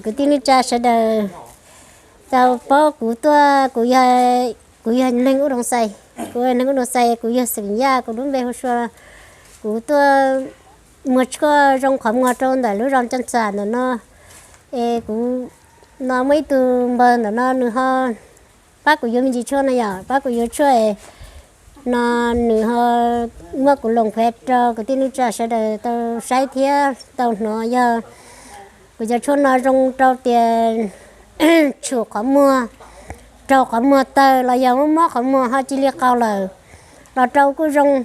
Kwv tij neej tsa sawv daws tau paub kuv tuaj, kuv yog, kuv yog neeg Ub Doog Xais, kuv yog neeg Ub Doog Xais, kuv yog xeem Yaj, kuv lub npe hu Sua. Kuv tuaj muag tshuaj zoo qhov muag rau ntawm lub zos Coo Xam ntawm no. Es kuv no muaj ib tug npawg ntawm no nws ho pab kuv yuav me ntsis tshuaj no yom, pab kuv yuav tshuaj no nws ho muab kuv loos qhuav rau kwv tij neej tsa sawv daws tau saib thiab tau hnov. Yog kuv cov tshuaj no zoo rau tias tshum qhov muag, raug qhov muag tawg los yog mob mob qhov muag ho cia li qau lawm los rau kuj zoo.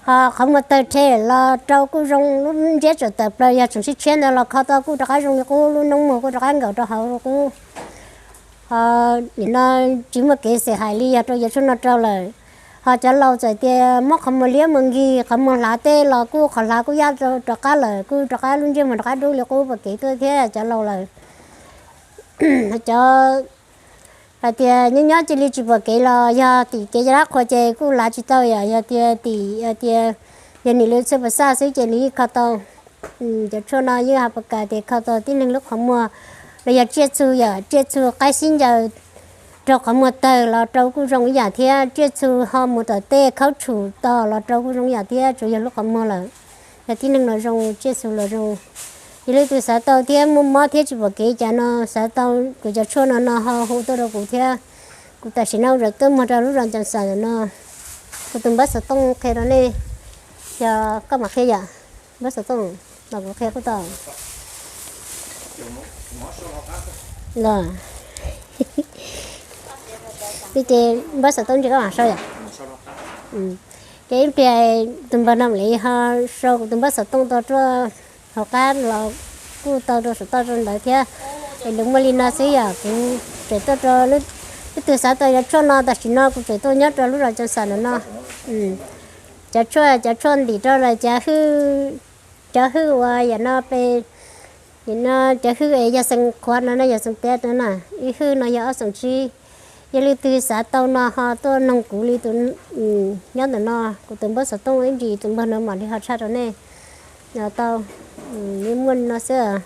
Ho qhov muag tawg rhe los rau kuj zoo, lub ntsiab tseem tawm plaws, yog tseem sib tshiab ntawd los kho tau kuj rov qab zoo li qub, lub noob muag kuj rov qab nkaum rau hauv li qub. Ho nim no tsis muaj kev xav hais li, yog rau cov tshuaj no rau lawm. Ho cov laus txawm tias mob qhov muag liab muag nkig, qhov muag hlav tej los kuj qhov hlav kuj yaj rov qab lawm, kuj rov qab lub ntsiab muag rov qab dub li qub pom kev tuaj thiab cov laus lawm. Cov hais tias nyob nyob cia li tsis pom kev los yog tim kev cov dab qhuas ces kuj lav tsis tau yom, yog tias tim, yog tias yog nim lub txhua pas xaj xwb ces nws yeej kho tau. Cov tshuaj no yeej hais pas kas tias kho tau tib neeg lub qhov muag los yog tsiaj txhu yom, tsiaj txhu qaib xib ncaws raug qhov muag tawg los rau kuj zoo ib yam thiab, tsiaj txhu ho mus tom tej khaub tshum to los rau kuj zoo ib yam thiab, tsuas yog lub qhov muag lawm. Yog tib neeg los zoo, tsiaj txhu los zoo. Yog leej twg xav tau thiab muaj mob thiab tsis pom kev cas no xav tau kuv cov tshuaj no no ho hu tuaj rau kuv thiab. Kuv tam sim no kuv tuaj muag rau lub zos Coo Xam no. Kuv tus npawb xov tooj qhia rau nej, yog koj mam qhia yom, npawb xov tooj los kuv qhia kuj tau. Los, ces npawb xov tooj ces koj mam sau yom. Ces ib pliag tus npawg no mam li ho sau kuv tus npawb xov tooj tau rau hauv qab los kuj tau rau saum toj rau ntawd thiab. Es nws muaj li no xwb yom, kuv tseem tuaj rau, leej twg xav tau cov tshuaj no tam sim no kuv tseem tuaj nyob rau lub zos Coo Xam no no. Cov tshuaj, cov tshuaj ntim rau lawm, cov hwj uas yam no pe, yam no cov hwj es yog xeem qhuav no no, yog xeem tiav no na, ib hwj no yog ob xoom tsib. Yog leej twg xav tau no ho tuaj noog kuv li tus nyob ntawm no, kuv tus npawb xov tooj ib ntsis tus npawg no mam li ho tshaj rau nej. Tau, yeej muaj no xwb.